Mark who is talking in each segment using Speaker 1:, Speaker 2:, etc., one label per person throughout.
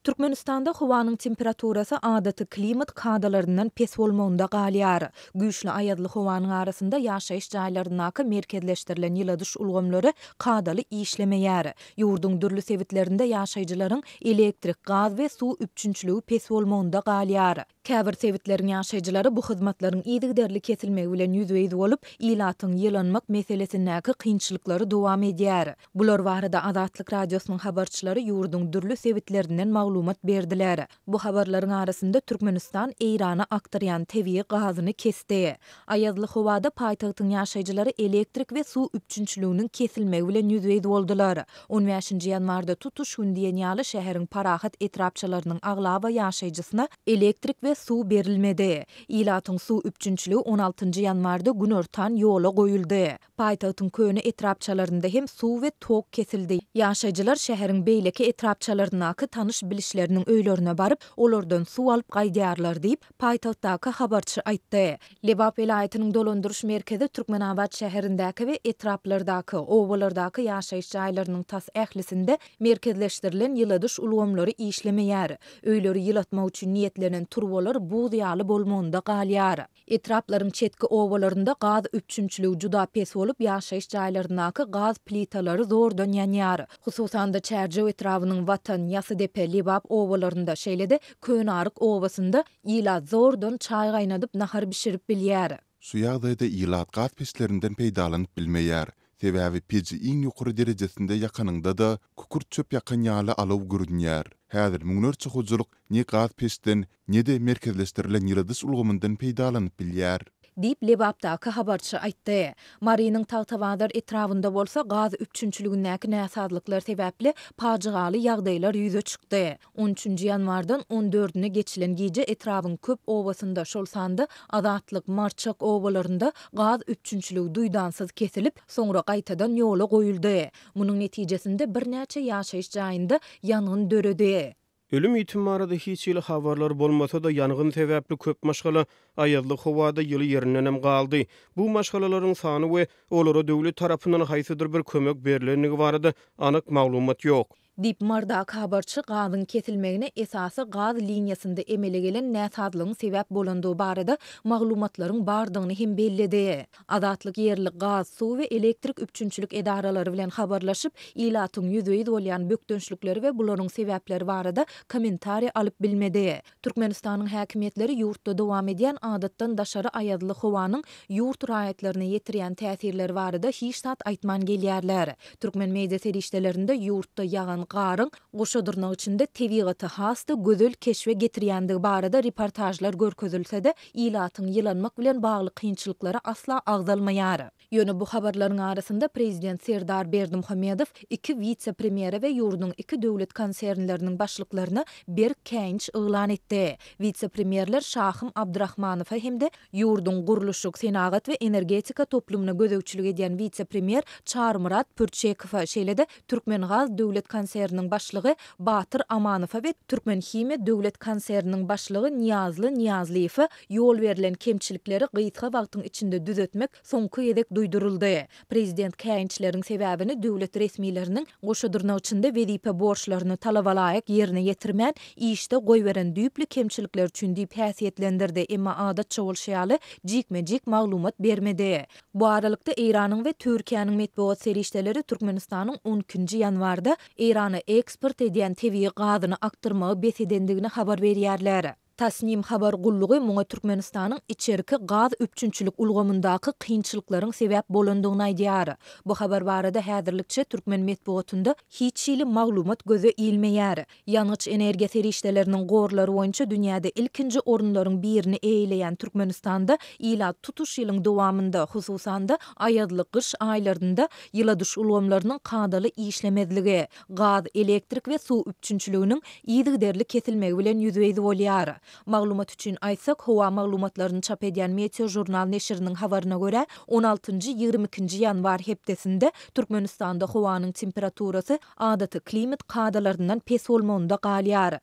Speaker 1: Türkmenistanda howanyň temperaturasy adaty klimat kadalaryndan pes bolmagynda galýar. Güýçli aýazly howanyň arasynda ýaşaýyş jaýlaryndaky merkezleşdirilen ýyladyş ulgamlary kadaly işlemeýär. Ýurduň dürli sebitlerinde ýaşaýjylaryň elektrik, gaz we suw üpjünçiligi pes bolmagynda galýar. Käbir sebitleriň ýaşaýjylary bu hyzmatlaryň yzygiderli kesilmegi bilen ýüzbe-ýüz bolup, ilatyň ýylanmak meselesindäki kynçylyklary dowam edýär. Bular barada Azatlyk Radiosynyň habarçylary ýurduň dürli sebitlerinden maglumat berdiler. Bu habarlaryň arasynda Türkmenistan Eýrana akdyrýan tebigy gazyny kesdi. Aýazly howada paýtagtyň ýaşaýjylary elektrik we suw üpjünçiliginiň kesilmegi bilen ýüzbe-ýüz boldular. On bäşinji ýanwarda tutuş gün diýen ýaly şäheriň Parahat etrapçalarynyň aglaba ýaşaýjysyna elektrik we suw berilmedi. Ilatyň suw üpjünçiligi on altynjy ýanwarda günortan ýola goýuldy. Paýtagtyň köne etrapçalarynda hem suw we tok kesildi. Ýaşaýjylar şäheriň beýleki etrapçalaryndaky tanyş-bilişleriniň öýlerine baryp, olardan suw alyp gaýdýarlar diýip, paýtagtdaky habarçy aýtdy. Lebap welaýatynyň dolandyryş merkezi Türkmenabat şäherindäki we etraplardaky, obalardaky ýaşaýyş jaýlarynyň tas ählisinde merkezleşdirilen ýyladyş ulgamlary işlemeýär. Öýleri ýylatmak üçin niýetlenen turbalar buz ýaly bolmagynda galýar. Etraplaryň çetki obalarynda gaz üpjünçiligi juda pes bolup, ýaşaýyş jaýlaryndaky gaz plitalary zordan ýanýar. Hususan-da, Çärjew etrabynyň Watan, Ýasydepe, Lebap obalarynda, şeýle-de Könearyk obasynda ilat zordan çaý gaýnadyp, nahar bişirip bilýär.
Speaker 2: Şu ýagdaýda ilat gaz peçlerinden peýdalanyp bilmeýär. Sebäbi peji iň ýokary derejesinde ýakanyňda-da, kükürt çöp ýakan ýaly alaw görünýär. Häzir müňlerçe hojalyk ne gaz peçden, ne-de merkezleşdirilen ýyladyş ulgamyndan peýdalanyp bilýär.
Speaker 1: Diýip, Lebapdaky habarçy aýtdy. Marynyň Tagtabazar etrabynda bolsa gaz üpjünçiligindäki näsazlyklar sebäpli pajygaly ýagdaýlar ýüze çykdy. On üçünji ýanwardan on dördüne geçilen gije etrabyň köp obasynda, şol sanda Azatlyk, Marçak obalarynda gaz üpjünçiligi duýdansyz kesilip, soňra gaýtadan ýola goýuldy. Munuň netijesinde birnäçe ýaşaýyş jaýynda ýangyn döredi.
Speaker 3: Ölüm-ýitim barada hiç hili habarlar bolmasa-da, ýangyn sebäpli köp maşgala aýazly howada ýyly ýerindenem galdy. Bu maşgalalaryň sany we olara döwlet tarapyndan haýsydyr bir kömek berlendigi barada anyk maglumat ýok.
Speaker 1: Diýip, Mardaky habarçy gazyň kesilmegine esasy gaz liniýasynda emele gelen näsazlygyň sebäp bolandygy barada maglumatlaryň bardygyny hem belledi. Azatlyk ýerli gaz, suw we elektrik üpjünçilik edaralary bilen habarlaşyp, ilatyň ýüzbe-ýüz bolýan bökdençlikleri we bularyň sebäpleri barada kommentariý alyp bilmedi. Türkmenistanyň häkimiýetleri ýurtda dowam edýän adatdan daşary aýazly howanyň ýurt raýatlaryna ýetirýän täsirleri barada hiç zat aýtman gelýärler. Türkmen media serişdelerinde ýurtda ýagan garyň, goşa dyrnak içinde, tebigaty has-da gözel keşbe getirýändigi barada reportažlar görkezilse-de, ilatyň ýylanmak bilen bagly kynçylyklary asla agzalmaýar. Ýöne bu habarlaryň arasynda prezident Serdar Berdimuhamedow iki wise-premýere we ýurduň iki döwlet konsernleriniň başlyklaryna berk käýinç yglan etdi. Wise-premýerler Şahym Abdurahmanowa hem-de ýurduň gurluşyk, senagat we energetika toplumyna gözegçilik edýän wise-premýer Çarymyrat Pürçekowa, şeýle-de Türkmengaz döwlet konserniniň başlygy Batyr Amanowa we Türkmenhimiýa döwlet konserniniň başlygy Nyýazly Nyýazlyýewe ýol berlen kemçilikleri gysga wagtyň içinde düzetmek soňky gezek duýduryldy. Prezident käýinçleriň sebäbini döwlet resmileriniň goşa dyrnak içinde wezipe borçlaryny talabalaýyk ýerine ýetirmän, işde goýberen düýpli kemçilikleri üçin diýip häsiýetlendirdi, emma adatça bolşy ýaly, jikme-jik maglumat bermedi. Bu aralykda, Eýranyň we Türkiýäniň metbugat serişdeleri Türkmenistanyň on ikinji ýanwarda Eýrana eksport edýän tebigy gazyny akdyrmagy bes edendigini habar berýärler. Tasnim habar gullugy muňa Türkmenistanyň içerki gaz üpjünçilik ulgamyndaky kynçylyklaryň sebäp bolandygyny aýdýar. Bu habar barada häzirlikçe türkmen metbugatynda hiç hili maglumat göze ilmeýär. Ýangyç-energiýa serişdeleriniň gorlary boýunça dünýäde ilkinji orunlaryň birini eýeleýän Türkmenistanda ilat tutuş ýylyň dowamynda, hususan-da, aýazly gyş aýlarynda ýyladyş ulgamlarynyň kadaly işlemezligi, gaz, elektrik we suw üpjünçiliginiň yzygiderli kesilmegi bilen ýüzbe-ýüz bolýar. Maglumat üçin aýtsak, howa maglumatlaryny çap edýän Meteožurnal neşiriniň habaryna görä, on altynjy, 22 nji ýanwar hepdesinde Türkmenistanda howanyň temperaturasy adaty klimat kadalaryndan pes bolmagynda galýar.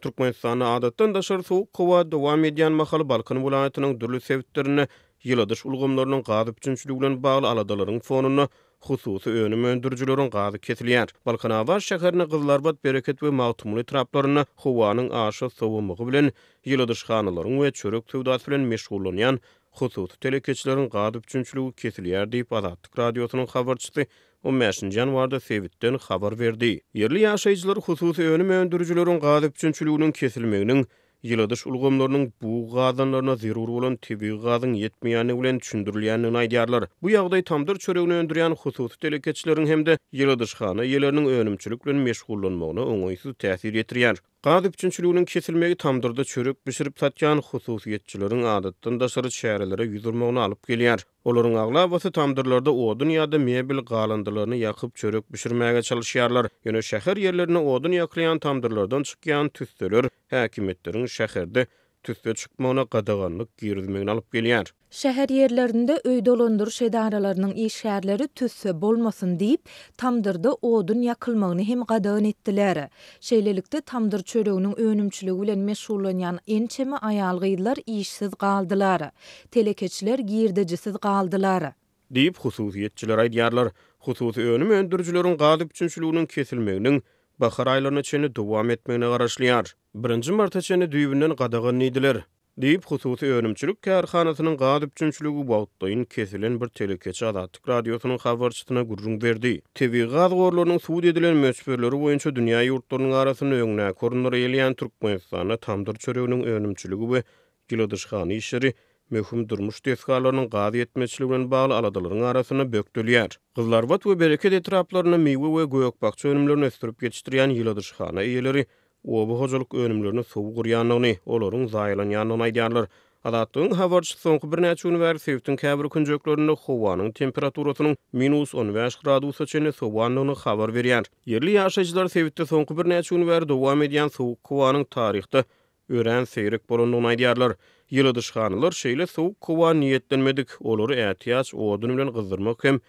Speaker 3: Türkmenistanda adatdan daşary sowuk howa dowam edýän mahaly Balkan welaýatynyň dürli sebitlerinde ýyladyş ulgamlarynyň gaz üpjünçiligi bilen bagly aladalaryň fonunda. hususy önüm öndürijileriň gazy kesilýär. Balkanabat şäherinde Gyzylarbat, Bereket we Magtymguly etraplarynda howanyň aşa sowamagy bilen ýyladyşhanalaryň we çörek söwdasy bilen meşgullanýan hususy telekeçileriň gaz üpjünçiligi kesilýär diýip, Azatlyk Radiosynyň habarçysy on bäşinji ýanwarda sebitden habar berdi. Ýerli ýaşaýjylar hususy önüm öndürijileriň gaz üpjünçiliginiň kesilmeginiň ýyladyş ulgamlarynyň bug gazanlaryna zerur bolan tebigy gazyň ýetmeýändigi bilen düşündirilýändigini aýdýarlar. Bu ýagdaý tamdyr çöregini öndürýän hususy telekeçileriň hem-de ýyladyşhana eýeleriniň önümçilik bilen meşgullanmagyna oňaýsyz täsir ýetirýär. Gaz üpjünçiliginiň kesilmegi tamdyrda çörek bişirip satýan hususyýetçileriň adatdan daşary çärelere ýüz urmagyna alyp gelýär. Olaryň aglabasy tamdyrlarda odun ýa-da mebel galyndylaryny ýakyp çörek bişirmäge çalyşýarlar. Ýöne şäher ýerlerinde odun ýakylýan tamdyrlardan çykýan tüsseler häkimiýetleriň şäherde tüsse çykmagyna gadaganlyk girizmegine alyp gelýär.
Speaker 1: Şäher ýerlerinde öý dolandyryş edaralarynyň işgärleri tüsse bolmasyn diýip, tamdyrda odun ýakylmagyny hem gadagan etdiler. Şeýlelikde, tamdyr çöreginiň önümçiligi bilen meşgullanýan ençeme aýal-gyzlar işsiz galdylar. Telekeçiler girdejisiz galdylar.
Speaker 3: Diýip, hususyýetçiler aýdýarlar. Hususy önüm öndürijileriň gaz üpjünçiliginiň kesilmeginiň bahar aýlaryna çenli dowam etmegine garaşylýar. Birinji marta çenli düýbünden gadagan diýdiler. Diýip, hususy önümçilik kärhanasynyň gaz üpjünçiligi wagtlaýyn kesilen bir telekeçi Azatlyk Radiosynyň habarçysyna gürrüň berdi. Tebigy gaz gorlarynyň subut edilen möçberleri boýunça dünýä ýurtlarynyň arasynda öňdäki orunlary eýeleýän Türkmenistanda tamdyr çöreginiň önümçiligi we ýyladyşhana işleri möhüm durmuş desgalarynyň gaz ýetmezçiligi bilen bagly aladalaryň arasynda bökdelýär. Gyzylarbat we Bereket etraplarynda miwe we gök-bakja önümlerini ösdürip ýetişdirýän ýyladyşhana eýeleri oba hojalyk önümlerini sowuk urýandygyny, olaryň zaýalanýandygyny aýdýarlar. Azatlygyň habarçysy soňky birnäçe gün bäri sebitiň käbir künjeklerinde howanyň temperaturasynyň minus 15 gradusa çenli sowandygyny habar berýär. Ýerli ýaşaýjylar sebitde soňky birnäçe gün bäri dowam edýän sowuk howanyň taryhda örän seýrek bolandygyny aýdýarlar. Ýyladyşhanalar şeýle sowuk howa niýetlenmedik, olary ätiýaç odun bilen gyzdyrmak hem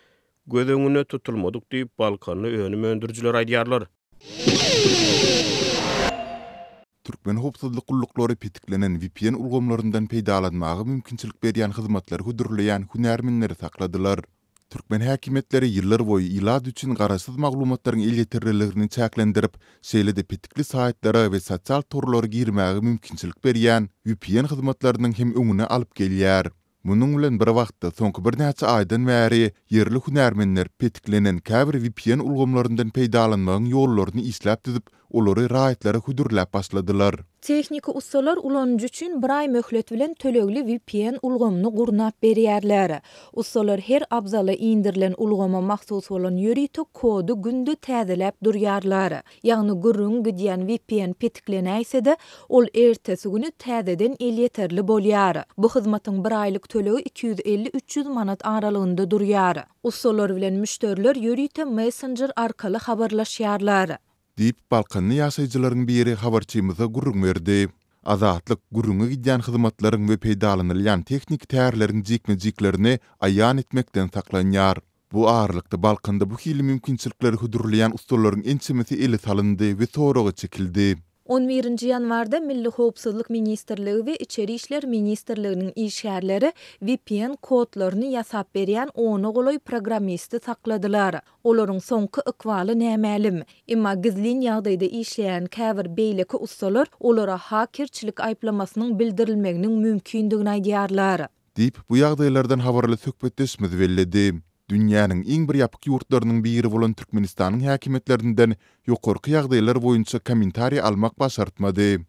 Speaker 3: göz öňünde tutulmadyk diýip, balkanly önüm öndürijiler aýdýarlar.
Speaker 2: Türkmen howpsuzlyk gulluklary petiklenen vpn ulgamlaryndan peýdalanmaga mümkinçilik berýän hyzmatlary hödürleýän hünärmenleri sakladylar. Türkmen häkimiýetleri ýyllarboýy ilat üçin garaşsyz maglumatlaryň elýeterliligini çäklendirip, şeýle-de petikli saýtlara we sosial torlara girmäge mümkinçilik berýän vpn hyzmatlarynyň hem öňüni alyp gelýär. Munuň bilen bir wagtda, soňky birnäçe aýdan bäri ýerli hünärmenler petiklenen käbir vpn ulgamlaryndan peýdalanmagyň ýollaryny işläp düzüp, olary raýatlara hödürläp başladylar.
Speaker 1: Tehniki ussalar ulanyjy üçin bir aý möhlet bilen tölegli vpn ulgamyny gurnap berýärler. Ussalar her abzala indirilen ulgama mahsus bolan ýörite kody günde täzeläp durýarlar. Ýagny gürrüňi gidýän vpn petiklenäýse-de, ol ertesi güni täzeden elýeterli bolýar. Bu hyzmatyň bir aýlyk tölegi 250-300 manat aralygynda durýar. Ussalar bilen müşderiler ýörite messenjer arkaly habarlaşýarlar.
Speaker 2: Diýip, balkanly ýaşaýjylaryň biri habarçymyza gürrüň berdi. Azatlyk gürrüňi gidýän hyzmatlaryň we peýdalanylýan tehniki tärleriň jikme-jiklerini aýan etmekden saklanýar. Bu aralykda, Balkanda bu hili mümkinçilikleri hödürleýän ussalaryň ençemesi ele salyndy we soraga çekildi.
Speaker 1: On birinji ýanwarda Milli howpsuzlyk ministrligi we Içeri işler ministrliginiň işgärleri vpn kodlaryny ýasap berýän ona golaý programmisti sakladylar. Olaryň soňky ykbaly nämälim. Emma gizlin ýagdaýda işleýän käbir beýleki ussalar olara hakerçilik aýyplamasynyň bildirilmeginiň mümkindigini aýdýarlar.
Speaker 2: Diýip, bu ýagdaýlardan habarly söhbetdeşimiz belledi. Dünýäniň iň bir ýapyk ýurtlarynyň biri bolan Türkmenistanyň häkimiýetlerinden ýokarky ýagdaýlar boýunça kommentariý almak başartmady.